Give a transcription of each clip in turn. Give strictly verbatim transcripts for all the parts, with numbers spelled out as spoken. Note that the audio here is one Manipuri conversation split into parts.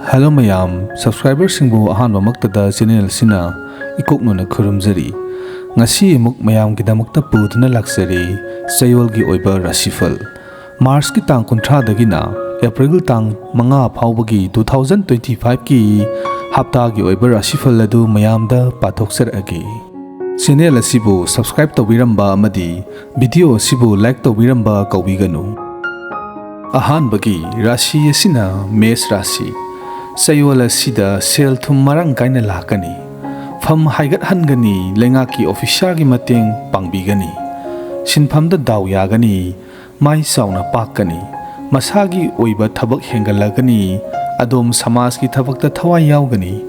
ꯍꯦꯜꯂꯣ ꯃꯌꯥꯝ, ꯁꯕꯁꯀ꯭ꯔꯥꯏꯕꯔꯁꯤꯡꯕꯨ ꯑꯍꯥꯟꯕꯃꯛꯇꯗ ꯆꯦꯅꯦꯜ ꯑꯁꯤꯅ ꯏꯀꯣꯛꯅꯅ ꯈꯨꯔꯨꯝꯖꯔꯤ꯫ ꯉꯁꯤ ꯑꯃꯨꯛ ꯃꯌꯥꯝꯒꯤꯗꯃꯛꯇ ꯄꯨꯗꯨꯅ ꯂꯥꯛꯆꯔꯤ ꯆꯌꯣꯜꯒꯤ ꯑꯣꯏꯕ ꯔꯥꯁꯤꯐꯜ꯫ ꯃꯥꯔꯆꯀꯤ ꯇꯥꯡ ꯀꯨꯟꯊ꯭ꯔꯥꯗꯒꯤꯅ ꯑꯦꯄ꯭ꯔꯤꯜ ꯇꯥꯡ ꯃꯉꯥ ꯐꯥꯎꯕꯒꯤ ꯇꯨ ꯊꯥꯎꯖꯟ ꯇ꯭ꯋꯦꯟꯇꯤ ꯐꯥꯏꯚꯀꯤ ꯍꯞꯇꯥꯒꯤ ꯑꯣꯏꯕ ꯔꯥꯁꯤꯐꯜ ꯑꯗꯨ ꯃꯌꯥꯝꯗ ꯄꯥꯊꯣꯛꯆꯔꯛꯑꯒꯦ꯫ ꯆꯦꯅꯦꯜ ꯑꯁꯤꯕꯨ ꯁꯕꯁꯀ꯭ꯔꯥꯏꯕ ꯇꯧꯕꯤꯔꯝꯕ ꯑꯃꯗꯤ ꯚꯤꯗꯤꯑꯣ ꯑꯁꯤꯕꯨ ꯂꯥꯏꯛ ꯇꯧꯕꯤꯔꯝꯕ ꯀꯧꯕꯤꯒꯅꯨ꯫ ꯑꯍꯥꯟꯕꯒꯤ ꯔꯥꯁꯤ ꯑꯁꯤꯅ ꯃꯦꯁ ꯔꯥꯁꯤ꯫ ꯆꯌꯣꯜ ꯑꯁꯤꯗ ꯁꯦꯜ ꯊꯨꯝ ꯃꯔꯥꯡ ꯀꯥꯏꯅ ꯂꯥꯛꯀꯅꯤ꯫ ꯐꯝ ꯍꯥꯏꯒꯠꯍꯟꯒꯅꯤ, ꯂꯩꯉꯥꯛꯀꯤ ꯑꯣꯐꯤꯁꯥꯔꯒꯤ ꯃꯇꯦꯡ ꯄꯥꯡꯕꯤꯒꯅꯤ꯫ ꯁꯤꯟꯐꯝꯗ ꯗꯥꯎ ꯌꯥꯒꯅꯤ, ꯃꯥꯏ ꯆꯥꯎꯅ ꯄꯥꯛꯀꯅꯤ꯫ ꯃꯁꯥꯒꯤ ꯑꯣꯏꯕ ꯊꯕꯛ ꯍꯦꯟꯒꯠꯂꯒꯅꯤ꯫ ꯑꯗꯣꯝ ꯁꯃꯥꯖꯀꯤ ꯊꯕꯛꯇ ꯊꯋꯥꯏ ꯌꯥꯎꯒꯅꯤ꯫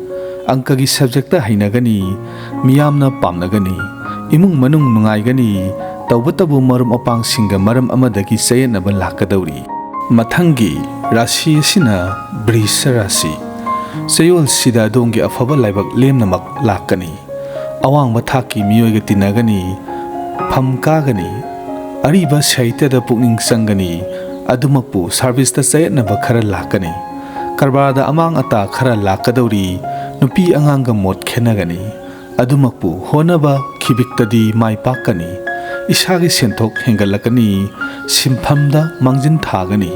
ꯑꯪꯀꯒꯤ ꯁꯕꯖꯦꯛꯇ ꯍꯩꯅꯒꯅꯤ꯫ ꯃꯤꯌꯥꯝꯅ ꯄꯥꯝꯅꯒꯅꯤ꯫ ꯏꯃꯨꯡ ꯃꯅꯨꯡ ꯅꯨꯡꯉꯥꯏꯒꯅꯤ꯫ ꯇꯧꯕꯇꯕꯨ ꯃꯔꯨꯞ ꯃꯄꯥꯡꯁꯤꯡꯒ ꯃꯔꯝ ꯑꯃꯗꯒꯤ ꯆꯌꯦꯠꯅꯕ ꯂꯥꯛꯀꯗꯧꯔꯤ꯫ ꯃꯊꯪꯒꯤ ꯔꯥꯁꯤ ꯑꯁꯤꯅ ꯕ꯭ꯔꯤꯁ ꯔꯥꯁꯤ꯫ ꯆꯌꯣꯜꯁꯤꯗ ꯑꯗꯣꯝꯒꯤ ꯑꯐꯕ ꯂꯥꯏꯕꯛ ꯂꯦꯝꯅꯃꯛ ꯂꯥꯛꯀꯅꯤ꯫ ꯑꯋꯥꯡꯕ ꯊꯥꯛꯀꯤ ꯃꯤꯑꯣꯏꯒ ꯇꯤꯟꯅꯒꯅꯤ꯫ ꯐꯝ ꯀꯥꯒꯅꯤ꯫ ꯑꯔꯤꯕ ꯁꯥꯍꯤꯇ꯭ꯌꯗ ꯄꯨꯛꯅꯤꯡ ꯆꯪꯒꯅꯤ꯫ ꯑꯗꯨꯃꯛꯄꯨ ꯁꯥꯔꯚꯤꯁꯇ ꯆꯌꯦꯠꯅꯕ ꯈꯔ ꯂꯥꯛꯀꯅꯤ꯫ ꯀꯔꯕꯥꯔꯗ ꯑꯃꯥꯡ ꯑꯇꯥ ꯈꯔ ꯂꯥꯛꯀꯗꯧꯔꯤ꯫ ꯅꯨꯄꯤ ꯑꯉꯥꯡꯒ ꯃꯣꯠ ꯈꯦꯠꯅꯒꯅꯤ꯫ ꯑꯗꯨꯃꯛꯄꯨ ꯍꯣꯠꯅꯕ ꯈꯤꯕꯤꯛꯇꯗꯤ ꯃꯥꯏ ꯄꯥꯛꯀꯅꯤ꯫ ꯏꯁꯥꯒꯤ ꯁꯦꯟꯊꯣꯛ ꯍꯦꯟꯒꯠꯂꯛꯀꯅꯤ꯫ ꯁꯤꯟꯐꯝꯗ ꯃꯥꯡꯖꯤꯟ ꯊꯥꯒꯅꯤ꯫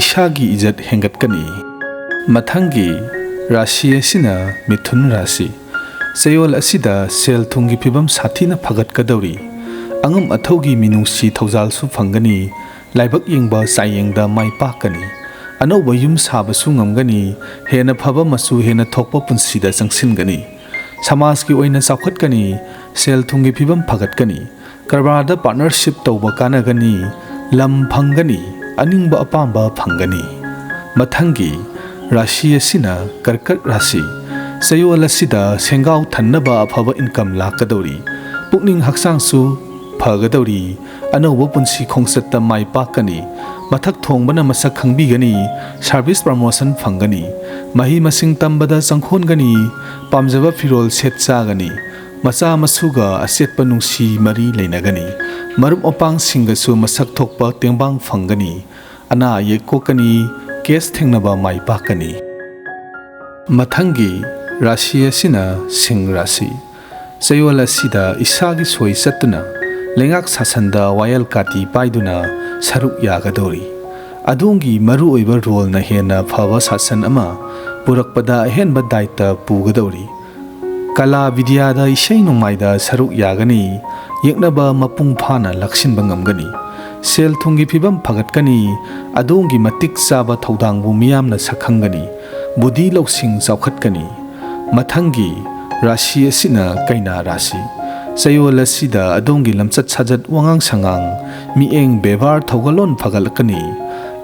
ꯏꯁꯥꯒꯤ ꯏꯖꯠ ꯍꯦꯟꯒꯠꯀꯅꯤ꯫ ꯃꯊꯪꯒꯤ ꯔꯥꯁꯤ ꯑꯁꯤꯅ ꯃꯤꯊꯨꯟ ꯔꯥꯁꯤ꯫ ꯆꯌꯣꯜ ꯑꯁꯤꯗ ꯁꯦꯜ ꯊꯨꯝꯒꯤ ꯐꯤꯕꯝ ꯁꯥꯊꯤꯅ ꯐꯒꯠꯀꯗꯧꯔꯤ꯫ ꯑꯉꯝ ꯑꯊꯧꯒꯤ ꯃꯤꯅꯨꯡꯁꯤ ꯊꯧꯖꯥꯜꯁꯨ ꯐꯪꯒꯅꯤ꯫ ꯂꯥꯏꯕꯛ ꯌꯦꯡꯕ ꯆꯥꯌꯦꯡꯗ ꯃꯥꯏ ꯄꯥꯛꯀꯅꯤ꯫ ꯑꯅꯧꯕ ꯌꯨꯝ ꯁꯥꯕꯁꯨ ꯉꯝꯒꯅꯤ꯫ ꯍꯦꯟꯅ ꯐꯕ ꯃꯆꯨ ꯍꯦꯟꯅ ꯊꯣꯛꯄ ꯄꯨꯟꯁꯤꯗ ꯆꯪꯁꯤꯟꯒꯅꯤ꯫ ꯁꯃꯥꯖꯀꯤ ꯑꯣꯏꯅ ꯆꯥꯎꯈꯠꯀꯅꯤ꯫ ꯁꯦꯜ ꯊꯨꯝꯒꯤ ꯐꯤꯕꯝ ꯐꯒꯠꯀꯅꯤ꯫ ꯀꯔꯕꯥꯔꯗ ꯄꯥꯔꯠꯅꯔꯁꯤꯞ ꯇꯧꯕ ꯀꯥꯟꯅꯒꯅꯤ꯫ ꯂꯝ ꯐꯪꯒꯅꯤ꯫ ꯑꯅꯤꯡꯕ ꯑꯄꯥꯝꯕ ꯐꯪꯒꯅꯤ꯫ ꯃꯊꯪꯒꯤ ꯔꯥꯁꯤ ꯑꯁꯤꯅ ꯀꯔꯀꯠ ꯔꯥꯁꯤ꯫ ꯆꯌꯣꯜ ꯑꯁꯤꯗ ꯁꯦꯟꯒꯥꯎ ꯊꯟꯅꯕ ꯑꯐꯕ ꯏꯟꯀꯝ ꯂꯥꯛꯀꯗꯧꯔꯤ꯫ ꯄꯨꯛꯅꯤꯡ ꯍꯛꯆꯥꯡꯁꯨ ꯐꯒꯗꯧꯔꯤ꯫ ꯑꯅꯧꯕ ꯄꯨꯟꯁꯤ ꯈꯣꯡꯆꯠꯇ ꯃꯥꯏ ꯄꯥꯛꯀꯅꯤ꯫ ꯃꯊꯛ ꯊꯣꯡꯕꯅ ꯃꯁꯛ ꯈꯪꯕꯤꯒꯅꯤ꯫ ꯁꯥꯔꯚꯤꯁ ꯄ꯭ꯔꯃꯣꯁꯟ ꯐꯪꯒꯅꯤ꯫ ꯃꯍꯩ ꯃꯁꯤꯡ ꯇꯝꯕꯗ ꯆꯪꯈꯣꯟꯒꯅꯤ꯫ ꯄꯥꯝꯖꯕ ꯐꯤꯔꯣꯜ ꯁꯦꯠ ꯆꯥꯒꯅꯤ꯫ ꯃꯆꯥ ꯃꯁꯨꯒ ꯑꯆꯦꯠꯄ ꯅꯨꯡꯁꯤ ꯃꯔꯤ ꯂꯩꯅꯒꯅꯤ꯫ ꯃꯔꯨꯞ ꯃꯄꯥꯡꯁꯤꯡꯒꯁꯨ ꯃꯁꯛ ꯊꯣꯛꯄ ꯇꯦꯡꯕꯥꯡ ꯐꯪꯒꯅꯤ꯫ ꯑꯅꯥ ꯑꯌꯦꯛ ꯀꯣꯛꯀꯅꯤ꯫ ꯀꯦꯁ ꯊꯦꯡꯅꯕ ꯃꯥꯏ ꯄꯥꯛꯀꯅꯤ꯫ ꯃꯊꯪꯒꯤ ꯔꯥꯁꯤ ꯑꯁꯤꯅ ꯁꯤꯡ ꯔꯥꯁꯤ꯫ ꯆꯌꯣꯜ ꯑꯁꯤꯗ ꯏꯁꯥꯒꯤ ꯁꯣꯏ ꯆꯠꯇꯨꯅ ꯂꯩꯉꯥꯛ ꯁꯥꯁꯟꯗ ꯋꯥꯌꯦꯜ ꯀꯥꯇꯤ ꯄꯥꯏꯗꯨꯅ ꯁꯔꯨꯛ ꯌꯥꯒꯗꯧꯔꯤ꯫ ꯑꯗꯣꯝꯒꯤ ꯃꯔꯨꯑꯣꯏꯕ ꯔꯣꯜꯅ ꯍꯦꯟꯅ ꯐꯕ ꯁꯥꯁꯟ ꯑꯃ ꯄꯨꯔꯛꯄꯗ ꯑꯍꯦꯟꯕ ꯗꯥꯏꯇ ꯄꯨꯒꯗꯧꯔꯤ꯫ ꯀꯂꯥ ꯕꯤꯗ꯭ꯌꯥꯗ, ꯏꯁꯩ ꯅꯣꯡꯃꯥꯏꯗ ꯁꯔꯨꯛ ꯌꯥꯒꯅꯤ꯫ ꯌꯦꯛꯅꯕ ꯃꯄꯨꯡ ꯐꯥꯅ ꯂꯥꯛꯁꯤꯟꯕ ꯉꯝꯒꯅꯤ꯫ ꯁꯦꯜ ꯊꯨꯝꯒꯤ ꯐꯤꯕꯝ ꯐꯒꯠꯀꯅꯤ꯫ ꯑꯗꯣꯝꯒꯤ ꯃꯇꯤꯛ ꯆꯥꯕ ꯊꯧꯗꯥꯡꯕꯨ ꯃꯤꯌꯥꯝꯅ ꯁꯛꯈꯪꯒꯅꯤ꯫ ꯕꯨꯙꯤ ꯂꯧꯁꯤꯡ ꯆꯥꯎꯈꯠꯀꯅꯤ꯫ ꯃꯊꯪꯒꯤ ꯔꯥꯁꯤ ꯑꯁꯤꯅ ꯀꯩꯅꯥ ꯔꯥꯁꯤ꯫ ꯆꯌꯣꯜ ꯑꯁꯤꯗ ꯑꯗꯣꯝꯒꯤ ꯂꯝꯆꯠ ꯁꯥꯖꯠ, ꯋꯥꯉꯥꯡ ꯁꯉꯥꯡ, ꯃꯤꯠꯌꯦꯡ ꯕꯦꯕꯥꯔ, ꯊꯧꯒꯜꯂꯣꯟ ꯐꯒꯠꯂꯛꯀꯅꯤ꯫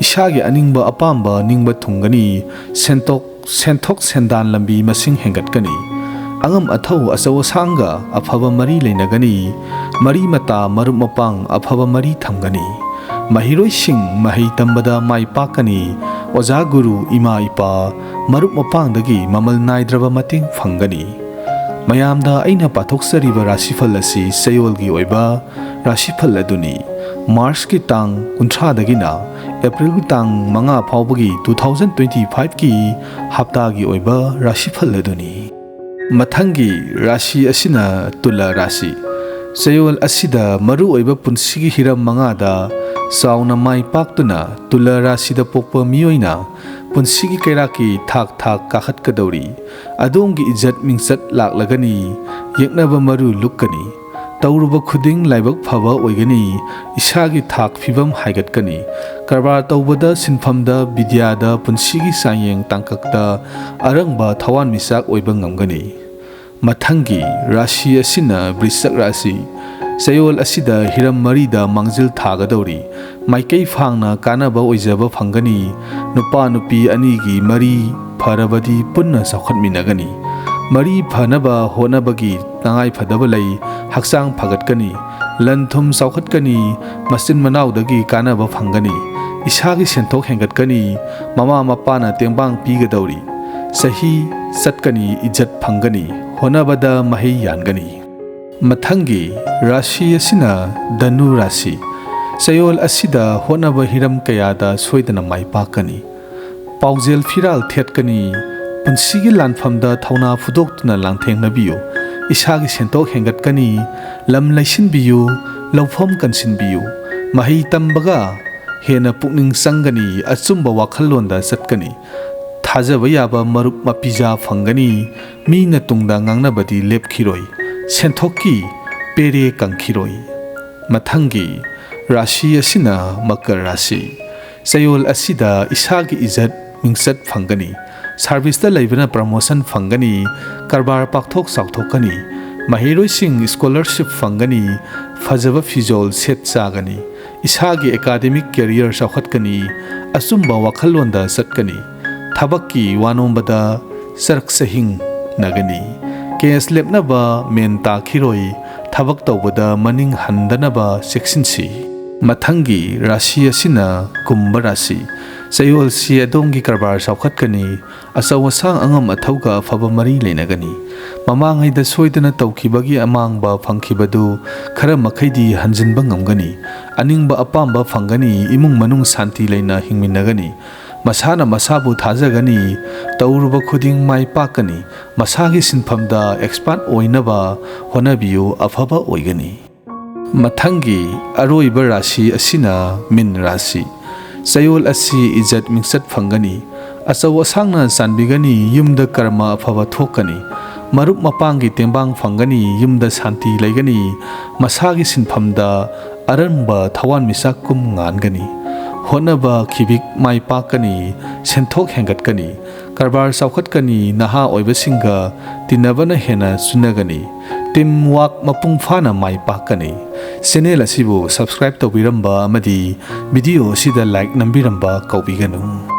ꯏꯁꯥꯒꯤ ꯑꯅꯤꯡꯕ ꯑꯄꯥꯝꯕ ꯅꯤꯡꯕ ꯊꯨꯡꯒꯅꯤ꯫ ꯁꯦꯟꯊꯣꯛ ꯁꯦꯟꯊꯣꯛ ꯁꯦꯟꯗꯥꯟ ꯂꯝꯕꯤ ꯃꯁꯤꯡ ꯍꯦꯟꯒꯠꯀꯅꯤ꯫ ꯑꯉꯝ ꯑꯊꯧ, ꯑꯆꯧ ꯑꯁꯥꯡꯒ ꯑꯐꯕ ꯃꯔꯤ ꯂꯩꯅꯒꯅꯤ꯫ ꯃꯔꯤ ꯃꯇꯥ, ꯃꯔꯨꯞ ꯃꯄꯥꯡ ꯑꯐꯕ ꯃꯔꯤ ꯊꯝꯒꯅꯤ꯫ ꯃꯍꯩꯔꯣꯏꯁꯤꯡ ꯃꯍꯩ ꯇꯝꯕꯗ ꯃꯥꯏ ꯄꯥꯛꯀꯅꯤ꯫ ꯑꯣꯖꯥ ꯒꯨꯔꯨ, ꯏꯃꯥ ꯏꯄꯥ, ꯃꯔꯨꯞ ꯃꯄꯥꯡꯗꯒꯤ ꯃꯃꯜ ꯅꯥꯏꯗ꯭ꯔꯕ ꯃꯇꯦꯡ ꯐꯪꯒꯅꯤ꯫ ꯃꯌꯥꯝꯗ ꯑꯩꯅ ꯄꯥꯊꯣꯛꯆꯔꯤꯕ ꯔꯥꯁꯤꯐꯜ ꯑꯁꯤ ꯆꯌꯣꯜꯒꯤ ꯑꯣꯏꯕ ꯔꯥꯁꯤꯐꯜ ꯑꯗꯨꯅꯤ꯫ ꯃꯥꯔꯆꯀꯤ ꯇꯥꯡ ꯀꯨꯟꯊ꯭ꯔꯥꯗꯒꯤꯅ ꯑꯦꯄ꯭ꯔꯤꯜꯒꯤ ꯇꯥꯡ ꯃꯉꯥ ꯐꯥꯎꯕꯒꯤ two thousand twenty fiveꯀꯤ ꯍꯞꯇꯥꯒꯤ ꯑꯣꯏꯕ ꯔꯥꯁꯤꯐꯜ ꯑꯗꯨꯅꯤ꯫ ꯃꯊꯪꯒꯤ ꯔꯥꯁꯤ ꯑꯁꯤꯅ ꯇꯨꯂꯥ ꯔꯥꯁꯤ꯫ ꯆꯌꯣꯜ ꯑꯁꯤꯗ ꯃꯔꯨꯑꯣꯏꯕ ꯄꯨꯟꯁꯤꯒꯤ ꯍꯤꯔꯝ ꯃꯉꯥꯗ ꯆꯥꯎꯅ ꯃꯥꯏ ꯄꯥꯛꯇꯨꯅ ꯇꯨꯂꯥ ꯔꯥꯁꯤꯗ ꯄꯣꯛꯄ ꯃꯤꯑꯣꯏꯅ ꯄꯨꯟꯁꯤꯒꯤ ꯀꯩꯔꯥꯛꯀꯤ ꯊꯥꯛ ꯊꯥꯛ ꯀꯥꯈꯠꯀꯗꯧꯔꯤ꯫ ꯑꯗꯣꯝꯒꯤ ꯏꯖꯠ ꯃꯤꯡꯆꯠ ꯂꯥꯛꯂꯒꯅꯤ꯫ ꯌꯦꯛꯅꯕ ꯃꯔꯨ ꯂꯨꯛꯀꯅꯤ꯫ ꯇꯧꯔꯨꯕ ꯈꯨꯗꯤꯡ ꯂꯥꯏꯕꯛ ꯐꯕ ꯑꯣꯏꯒꯅꯤ꯫ ꯏꯁꯥꯒꯤ ꯊꯥꯛ ꯐꯤꯕꯝ ꯍꯥꯏꯒꯠꯀꯅꯤ꯫ ꯀꯔꯕꯥꯔ ꯇꯧꯕꯗ, ꯁꯤꯟꯐꯝꯗ, ꯕꯤꯗ꯭ꯌꯥꯗ, ꯄꯨꯟꯁꯤꯒꯤ ꯆꯥꯡꯌꯦꯡ ꯇꯥꯡꯀꯛꯇ ꯑꯔꯪꯕ ꯊꯋꯥꯟꯃꯤꯆꯥꯛ ꯑꯣꯏꯕ ꯉꯝꯒꯅꯤ꯫ ꯃꯊꯪꯒꯤ ꯔꯥꯁꯤ ꯑꯁꯤꯅ ꯕ꯭ꯔꯤꯁꯆꯛ ꯔꯥꯁꯤ꯫ ꯆꯌꯣꯜ ꯑꯁꯤꯗ ꯍꯤꯔꯝ ꯃꯔꯤꯗ ꯃꯥꯡꯖꯤꯜ ꯊꯥꯒꯗꯧꯔꯤ꯫ ꯃꯥꯏꯀꯩ ꯐꯥꯡꯅ ꯀꯥꯟꯅꯕ ꯑꯣꯏꯖꯕ ꯐꯪꯒꯅꯤ꯫ ꯅꯨꯄꯥ ꯅꯨꯄꯤ ꯑꯅꯤꯒꯤ ꯃꯔꯤ ꯐꯔꯕꯗꯤ ꯄꯨꯟꯅ ꯆꯥꯎꯈꯠꯃꯤꯟꯅꯒꯅꯤ꯫ ꯃꯔꯤ ꯐꯅꯕ ꯍꯣꯠꯅꯕꯒꯤ ꯇꯉꯥꯏ ꯐꯗꯕ ꯂꯩ꯫ ꯍꯛꯆꯥꯡ ꯐꯒꯠꯀꯅꯤ꯫ ꯂꯟ ꯊꯨꯝ ꯆꯥꯎꯈꯠꯀꯅꯤ꯫ ꯃꯆꯤꯟ ꯃꯅꯥꯎꯗꯒꯤ ꯀꯥꯟꯅꯕ ꯐꯪꯒꯅꯤ꯫ ꯏꯁꯥꯒꯤ ꯁꯦꯟꯊꯣꯛ ꯍꯦꯟꯒꯠꯀꯅꯤ꯫ ꯃꯃꯥ ꯃꯄꯥꯅ ꯇꯦꯡꯕꯥꯡ ꯄꯤꯒꯗꯧꯔꯤ꯫ ꯆꯍꯤ ꯆꯠꯀꯅꯤ, ꯏꯖꯠ ꯐꯪꯒꯅꯤ, ꯍꯣꯠꯅꯕꯗ ꯃꯍꯩ ꯌꯥꯟꯒꯅꯤ꯫ ꯃꯊꯪꯒꯤ ꯔꯥꯁꯤ ꯑꯁꯤꯅ ꯙꯅꯨ ꯔꯥꯁꯤ꯫ ꯆꯌꯣꯜ ꯑꯁꯤꯗ ꯍꯣꯠꯅꯕ ꯍꯤꯔꯝ ꯀꯌꯥꯗ ꯁꯣꯏꯗꯅ ꯃꯥꯏ ꯄꯥꯛꯀꯅꯤ꯫ ꯄꯥꯎꯖꯦꯜ ꯐꯤꯔꯥꯜ ꯊꯦꯠꯀꯅꯤ꯫ ꯄꯨꯟꯁꯤꯒꯤ ꯂꯥꯟꯐꯝꯗ ꯊꯧꯅꯥ ꯐꯨꯗꯣꯛꯇꯨꯅ ꯂꯥꯟꯊꯦꯡꯅꯕꯤꯌꯨ꯫ ꯏꯁꯥꯒꯤ ꯁꯦꯟꯊꯣꯛ ꯍꯦꯟꯒꯠꯀꯅꯤ꯫ ꯂꯝ ꯂꯩꯁꯤꯟꯕꯤꯌꯨ꯫ ꯂꯧꯐꯝ ꯀꯟꯁꯤꯟꯕꯤꯌꯨ꯫ ꯃꯍꯩ ꯇꯝꯕꯒ ꯍꯦꯟꯅ ꯄꯨꯛꯅꯤꯡ ꯆꯪꯒꯅꯤ꯫ ꯑꯆꯨꯝꯕ ꯋꯥꯈꯜꯂꯣꯟꯗ ꯆꯠꯀꯅꯤ꯫ ꯊꯥꯖꯕ ꯌꯥꯕ ꯃꯔꯨꯞ ꯃꯄꯤꯖꯥ ꯐꯪꯒꯅꯤ꯫ ꯃꯤꯅ ꯇꯨꯡꯗ ꯉꯥꯡꯅꯕꯗꯤ ꯂꯦꯞꯈꯤꯔꯣꯏ꯫ ꯁꯦꯟꯊꯣꯛꯀꯤ ꯄꯦꯔꯦ ꯀꯪꯈꯤꯔꯣꯏ꯫ ꯃꯊꯪꯒꯤ ꯔꯥꯁꯤ ꯑꯁꯤꯅ ꯃꯀꯔ ꯔꯥꯁꯤ꯫ ꯆꯌꯣꯜ ꯑꯁꯤꯗ ꯏꯁꯥꯒꯤ ꯏꯖꯠ ꯃꯤꯡꯆꯠ ꯐꯪꯒꯅꯤ꯫ ꯁꯥꯔꯚꯤꯁꯇ ꯂꯩꯕꯅ ꯄ꯭ꯔꯃꯣꯁꯟ ꯐꯪꯒꯅꯤ꯫ ꯀꯔꯕꯥꯔ ꯄꯥꯛꯊꯣꯛ ꯆꯥꯎꯊꯣꯛꯀꯅꯤ꯫ ꯃꯍꯩꯔꯣꯏꯁꯤꯡ ꯁ꯭ꯀꯣꯂꯔꯁꯤꯞ ꯐꯪꯒꯅꯤ꯫ ꯐꯖꯕ ꯐꯤꯖꯣꯜ ꯁꯦꯠ ꯆꯥꯒꯅꯤ꯫ ꯏꯁꯥꯒꯤ ꯑꯦꯀꯥꯗꯦꯃꯤꯛ ꯀꯦꯔꯤꯌꯔ ꯆꯥꯎꯈꯠꯀꯅꯤ꯫ ꯑꯆꯨꯝꯕ ꯋꯥꯈꯜꯂꯣꯟꯗ ꯆꯠꯀꯅꯤ꯫ ꯊꯕꯛꯀꯤ ꯋꯥ ꯅꯣꯝꯕꯗ ꯆꯔꯛ ꯆꯍꯤꯡꯅꯒꯅꯤ꯫ ꯀꯦꯁ ꯂꯦꯞꯅꯕ ꯃꯦꯟ ꯇꯥꯈꯤꯔꯣꯏ꯫ ꯊꯕꯛ ꯇꯧꯕꯗ ꯃꯅꯤꯡ ꯍꯟꯗꯅꯕ ꯆꯦꯛꯁꯤꯟꯁꯤ꯫ ꯃꯊꯪꯒꯤ ꯔꯥꯁꯤ ꯑꯁꯤꯅ ꯀꯨꯝꯚ ꯔꯥꯁꯤ꯫ ꯆꯌꯣꯜꯁꯤ ꯑꯗꯣꯝꯒꯤ ꯀꯔꯕꯥꯔ ꯆꯥꯎꯈꯠꯀꯅꯤ꯫ ꯑꯆꯧ ꯑꯁꯥꯡ ꯑꯉꯝ ꯑꯊꯧꯒ ꯑꯐꯕ ꯃꯔꯤ ꯂꯩꯅꯒꯅꯤ꯫ ꯃꯃꯥꯡꯉꯩꯗ ꯁꯣꯏꯗꯅ ꯇꯧꯈꯤꯕꯒꯤ ꯑꯃꯥꯡꯕ ꯐꯪꯈꯤꯕꯗꯨ ꯈꯔ ꯃꯈꯩꯗꯤ ꯍꯟꯖꯤꯟꯕ ꯉꯝꯒꯅꯤ꯫ ꯑꯅꯤꯡꯕ ꯑꯄꯥꯝꯕ ꯐꯪꯒꯅꯤ꯫ ꯏꯃꯨꯡ ꯃꯅꯨꯡ ꯁꯥꯟꯇꯤ ꯂꯩꯅ ꯍꯤꯡꯃꯤꯟꯅꯒꯅꯤ꯫ ꯃꯁꯥꯅ ꯃꯁꯥꯕꯨ ꯊꯥꯖꯒꯅꯤ꯫ ꯇꯧꯔꯨꯕ ꯈꯨꯗꯤꯡ ꯃꯥꯏ ꯄꯥꯛꯀꯅꯤ꯫ ꯃꯁꯥꯒꯤ ꯁꯤꯟꯐꯝꯗ ꯑꯦꯛꯁꯄꯥꯔꯠ ꯑꯣꯏꯅꯕ ꯍꯣꯠꯅꯕꯤꯌꯨ꯫ ꯑꯐꯕ ꯑꯣꯏꯒꯅꯤ꯫ ꯃꯊꯪꯒꯤ ꯑꯔꯣꯏꯕ ꯔꯥꯁꯤ ꯑꯁꯤꯅ ꯃꯤꯟ ꯔꯥꯁꯤ꯫ ꯆꯌꯣꯜ ꯑꯁꯤ ꯏꯖꯠ ꯃꯤꯡꯆꯠ ꯐꯪꯒꯅꯤ꯫ ꯑꯆꯧ ꯑꯁꯥꯡꯅ ꯆꯥꯟꯕꯤꯒꯅꯤ꯫ ꯌꯨꯝꯗ ꯀꯔꯃ ꯑꯐꯕ ꯊꯣꯛꯀꯅꯤ꯫ ꯃꯔꯨꯞ ꯃꯄꯥꯡꯒꯤ ꯇꯦꯡꯕꯥꯡ ꯐꯪꯒꯅꯤ꯫ ꯌꯨꯝꯗ ꯁꯥꯟꯇꯤ ꯂꯩꯒꯅꯤ꯫ ꯃꯁꯥꯒꯤ ꯁꯤꯟꯐꯝꯗ ꯑꯔꯪꯕ ꯊꯋꯥꯟꯃꯤꯆꯥꯛ ꯀꯨꯝ ꯉꯥꯟꯒꯅꯤ꯫ ꯍꯣꯠꯅꯕ ꯈꯤꯕꯤꯛ ꯃꯥꯏ ꯄꯥꯛꯀꯅꯤ꯫ ꯁꯦꯟꯊꯣꯛ ꯍꯦꯟꯒꯠꯀꯅꯤ꯫ ꯀꯔꯕꯥꯔ ꯆꯥꯎꯈꯠꯀꯅꯤ꯫ ꯅꯍꯥ ꯑꯣꯏꯕꯁꯤꯡꯒ ꯇꯤꯟꯅꯕꯅ ꯍꯦꯟꯅ ꯆꯨꯅꯒꯅꯤ꯫ ꯇꯤꯝ ꯋꯥꯛ ꯃꯄꯨꯡ ꯐꯥꯅ ꯃꯥꯏ ꯄꯥꯛꯀꯅꯤ꯫ ꯆꯦꯅꯦꯜ ꯑꯁꯤꯕꯨ ꯁꯕꯁꯀ꯭ꯔꯥꯏꯕ ꯇꯧꯕꯤꯔꯝꯕ ꯑꯃꯗꯤ ꯚꯤꯗꯤꯑꯣ ꯑꯁꯤꯗ ꯂꯥꯏꯛ ꯅꯝꯕꯤꯔꯝꯕ ꯀꯥꯎꯕꯤꯒꯅꯨ꯫